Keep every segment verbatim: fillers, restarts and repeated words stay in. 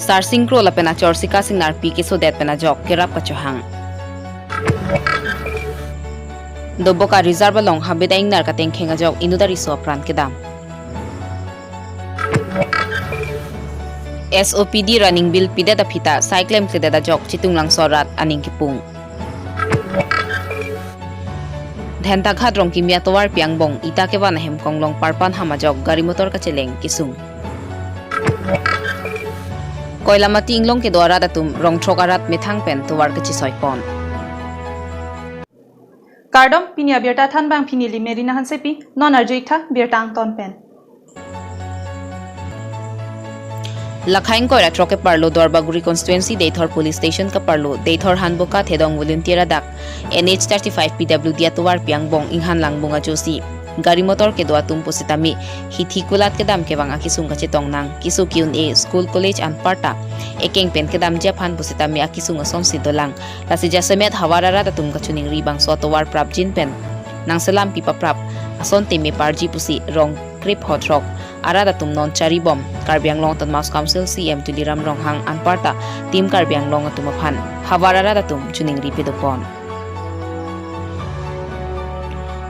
Sarsing Kro lapen achor Sika Singnarpi kesodet pen ajok kerap kachohang. Doboka Reserve along habit a-ingnar katengkheng ajok inut ariso apran kedam. S O P D running bill pidet aphi ta sai klemkledet ajok Chitunglangso arat aning kipung. Dhentaghat Rongkimi atovarpi angbong ita kevan ahem konglong parpan ham ajok gari motor kacheleng kesung. Koilamati inglong kedo arat atum rong throk arat methang pen tovar kachesoi pon. Kardom, pini abirta thanbang pini neli Merina Hansepi, non arju iktha birta angton pen. Lakhai ingkoi ra throk keparlo Duarbagori constituency Deithor police station keparlo Deithor Hanboka Thedong volunteer adak N H thirty-five P W D atovarpi angbong inghan langbung ajosi gari motor kedo atum pusitame hithi kulat kedam kevang akesung kachetong nang, keso ke-un-e school college anparta ekeng pen kedamji aphan pusitame akesung asonsi dolang. Lasi jasemet havar arat atum kachiningri bangso atovar prapjin pen nangselampi paprap asonte me parji pusi rong krip ho throk arat atum non charibom Karbi Anglong Autonomous Council C E M Tuliram Ronghang anparta Team Karbi Anglong atum aphan havar arat atum chiningri pedopon.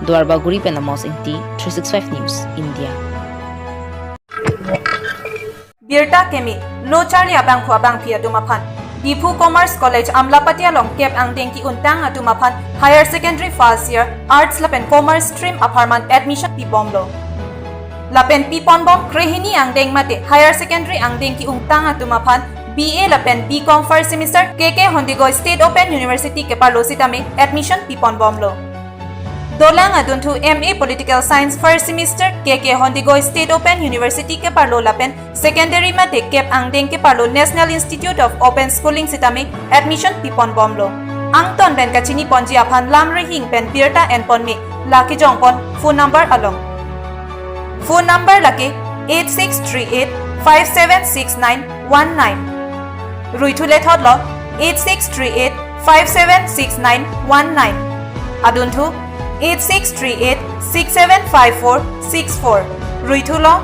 Duarbagori pen Amos Ingti, three six five News, India. Birta keme, lo charli abangphu abangphi atum aphan Diphu Commerce College Amlapati along kep angdeng ki-untang atum aphan Higher Secondary first year Arts lapen Commerce stream apharman admission pibomlo. Lapen piponbom krehini angdeng mate Higher Secondary angdeng ki-untang atum aphan B A lapen B Com first semester K K Hondigoy State Open University keparlo sitame admission piponbomlo. Dolang adunthu M A Political Science first semester K K Hondigoy State Open University keparlo lapen secondary mate kep angdeng keparlo National Institute of Open Schooling sitame admission piponbomlo. Angton pen kachiniponji aphan lam rihing pen birta enpon me, lake jongpon phone number along. Phone number lake eight six three eight five seven six nine one nine. Ruithu lethotlo, eight six three eight five seven six nine one nine. Adunthu, eight six three eight six seven five four six four. Ruithulo,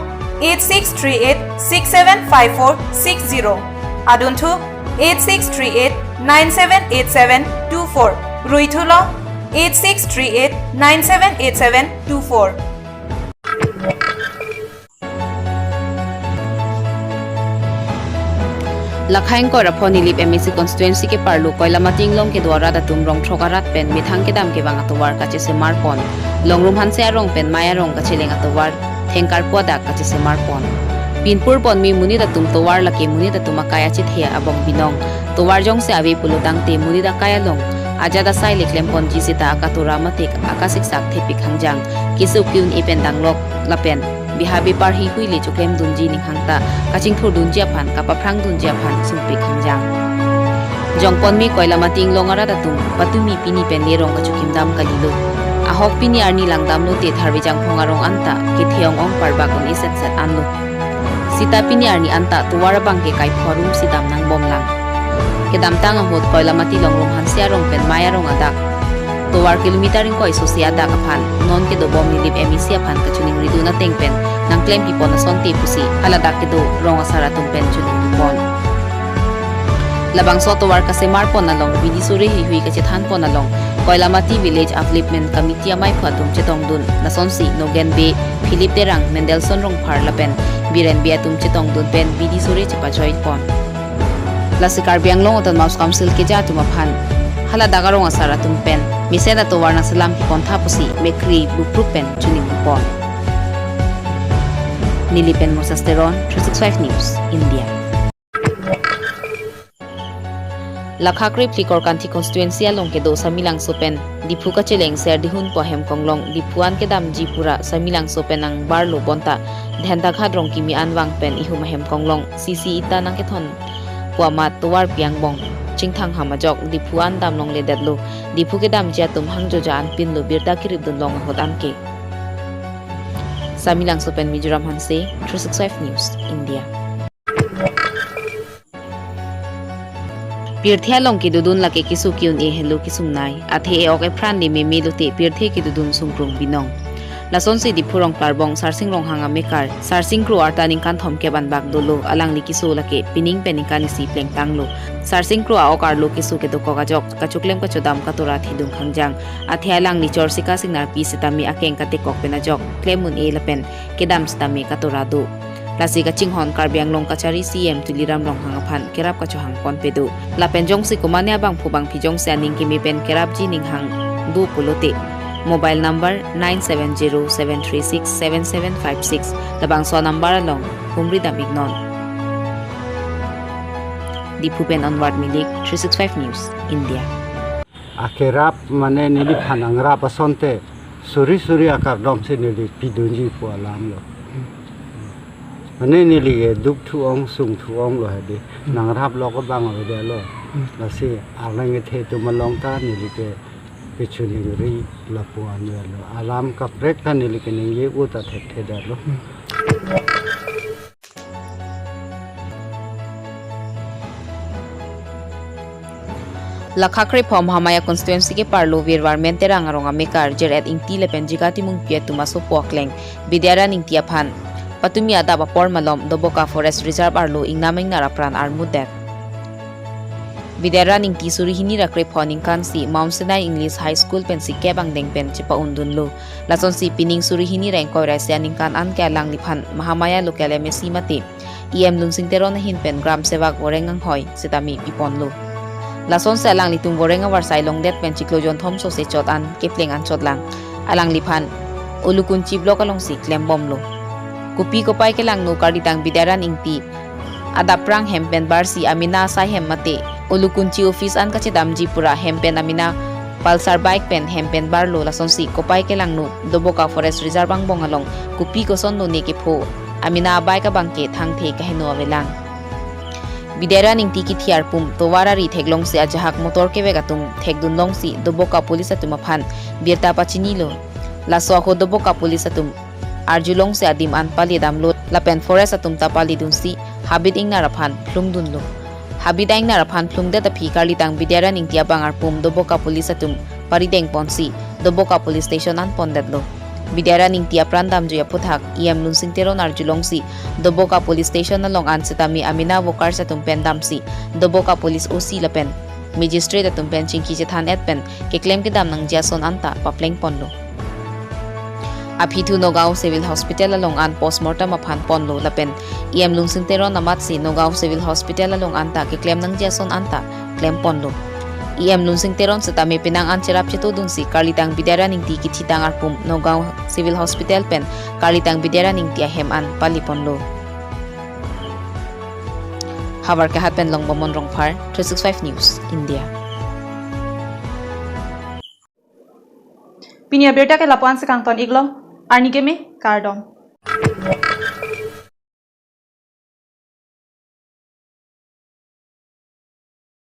eight six three eight six seven five four six zero. Adunthu, eight six three eight nine seven eight seven two four. Ruithulo, eight six three eight nine seven eight seven two four. Lakhai ingkoi ra pho Nilip M A C constituency keparlo Koilamati inglong kedo arat atum rong throk arat pen methang kedam kevang atovar kachesemar pon. Longrum Hanse arong pen Mai arong kacheleng atovar thengkarpo adak kachesemar pon. Pinpur pon me monit atum tovar lake monit atum akai achethe abong binong. Tovar jongsi ave pulo tangte monit akai along ajat asai le klemponji seta akatura mate akasiksak thepik hangjang. Keso ke-un-e pen danglok lapen beha bepar hihui le choklemdunji ninghang ta kachingthurdunji aphan kapaphrangdunji aphan sungpik hangjang. Jongpon me Koilamati inglong arat atum patumi pini pen le rong kachokimdam kalilo. Ahok pini arni langdamlote tharve jangphong arong anta kethe ong-ong parbak un-e setset anlo. Seta pini arni anta tovar abangke kaipho arum si dam nangbomlang. Kedamtang ahut Koilamati Longrum Hanse arong pen Mai arong adak tovar kilometer ingkoi sosi adak aphan non kedobom Nilip M A C aphan kachiningridun ateng pen nangklempipon asonte pusi haladak kedo rong asar atum pen chiningripon. Labangso tovar kasemar pon along bidi sore hihui kachethan pon along Koilamati Village Upliftment Committee amaiphu atum chetongdun, lasonsi Nogen Bey, Philip Terang, Mendelssohn Rongphar lapen Biren Bey atum chetongdun pen bidi sore chepajoi pon. Lasi Karbi Anglong Autonomous Council keja atum aphan haladak arong asar atum pen mesen atovar nangselam kipon tha pusi mekri buprup pen chiningripon. Nilip pen Moses Teron, three six five News, India. Lakha krip phlikor Kanti constituency along kedo Samelangso pen Diphu kacheleng Serdihun pu ahem konglong Diphu an kedamji pura Samelangso pen nangbarlo bonta Dhentaghat Rongkimi an vang pen ihum ahem konglong C C ita nangkethon pu amat tovarpi angbong chingthang ham ajok Diphu an dam longledetlo. Diphu kedamji atum hangjoja anpinlo birta kiripdun long ahut anke. Samelangso pen Mizoram Hanse, three six five News, India. Pirthe along kedodun lake keso ke-un-e helo kesungnei, athe e-ok ephran le meme lote pirthe kedodun sungkrung binong. Lasonsi Diphu Rongplarbong Sarsing Ronghang amekar Sarsing Kro arta ningkan thomkep anbak dolo, alangli keso lake pining pen ningkan isi plengtanglo. Sarsing Kro a-ok arlo keso kedokok ajok kachoklem kachodam katora thidung khangjang. Athe alangli chor sika singnarpi sitame akeng katekok pen ajok klem un-e lapen kedam sitame katora do. Lasi kachinghon Karbi Anglong kachari C E M Tuliram Ronghang aphan kerap kachohang ponpe do. Lapen jongsi komatne abangphu bangphi jongsi aning keme pen kerapji ning hang do pulote, mobile number nine seven zero seven three six seven seven five six labangso number along humri dam iknon. Diphu pen Onward Milik, three six five News, India. Akerap mane neliphan nangrap asonte suri suri akardom si neli pidunji pu alam lo. Mane neli ke duk thu-ong sung thu-ong lo hadi. Hmm. Nangrap lo ko bang lo de lo. Hmm. Lasi arleng kethe atum along ta neli ke kechuningri lapu an lo. Alam kaprek ta neli ke ningje u ta thekthe de lo. Hmm. Lakha krepho Mahamaya constituency keparlo Birvarmen Terang arong amekar Jer-et Ingti lapen Jika Timungpi atum asopo akleng Bidyaran Ingti aphan patumi adap apor malom Doboka Forest Reserve arlo ingnam ingnar apran armutdet. Bidyaran Ingti suri hini ra krepho aningkan si Mount Sinai English High School pensi kep angdeng pen chepa-undunlo. Lasonsi pining suri hini ra ingkoi ra isi aningkan anke alangliphan Mahamaya local M A C mate E M Lunsing Teron ahin pen Gram Sevak Voreng Anghoi sitame piponlo. Lasonsi alanglitum Voreng avarsai longdet pen chiklo jonthom sose chot an kepleng anchot lang alangliphan Ulukunchi block alongsi klembomlo. Kopi kopai kelangno karlitang Bidyaran Ingti adap prang hem pen barsi amena asai hem mate Ulukunchi office an kachedamji pura hem pen amena Pulsar bike pen hem pen barlo, lasonsi kopai kelangno Doboka Forest Reserve angbong along kopi koson lone kepho amena abike abangke thangthe kaheno avelang. Bidyaran Ingti kithi arpum tovar ari theklongsi ajahak motor kevek atum thekdunlongsi Doboka police atum aphan birta pachinilo. Laso ako Doboka police atum arjulongsi adim an palidamlo lapen forest atum ta palidunsi habit ingnar aphan phlungdunlo. Habit ingnar aphan phlungdet aphi karlitang Bidyaran Ingti abang arpum Doboka police atum paridengponsi Doboka police station an pondetlo. Bidyaran Ingti apran damjui aphuthak E M Lunsing Teron arjulongsi Doboka police station along an sitame amena workers atum pen damsi Doboka police O C lapen magistrate atum pen chingki chethan-et pen keklem kedam nangji ason anta paplengponlo. Aphi thu Nagaon Civil Hospital along an postmortem aphan ponlo lapen E M Lunsing Teron amatsi Nagaon Civil Hospital along anta keklem nangji ason anta klemponlo. E M Lunsing Teron sitame penang an cherap chetodunsi karlitang Bidyaran Ingti kithitang arpum Nagaon Civil Hospital pen karlitang Bidyaran Ingti ahem an paliponlo. Howraghat pen Longbomon Rongphar, three six five News, India. Pini abirta ke lapu-an si kangton iklo, arni keme, kardom.